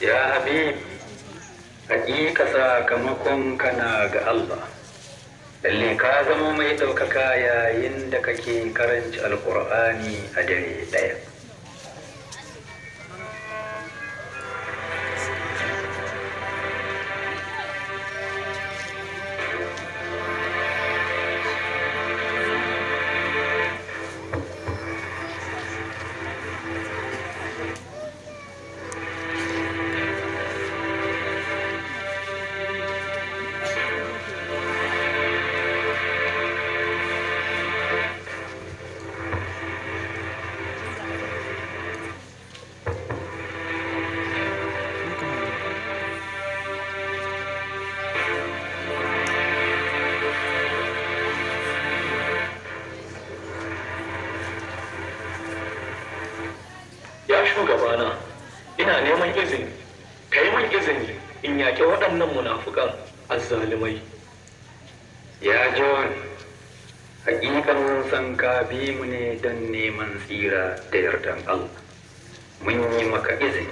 Ya Habib, hakika sakamakon kana ga Allah. Lalle ka zama mai ɗaukaka yayin da kake karanci Alƙur'ani a dare ɗaya. Ya shugabana, ina neman izini, ka yi min izini in yaƙi waɗannan munafukan azzalumai. Ya John, hakika mun san ka bi mu ne don neman tsira da yardan Allah. Mun yi maka izini.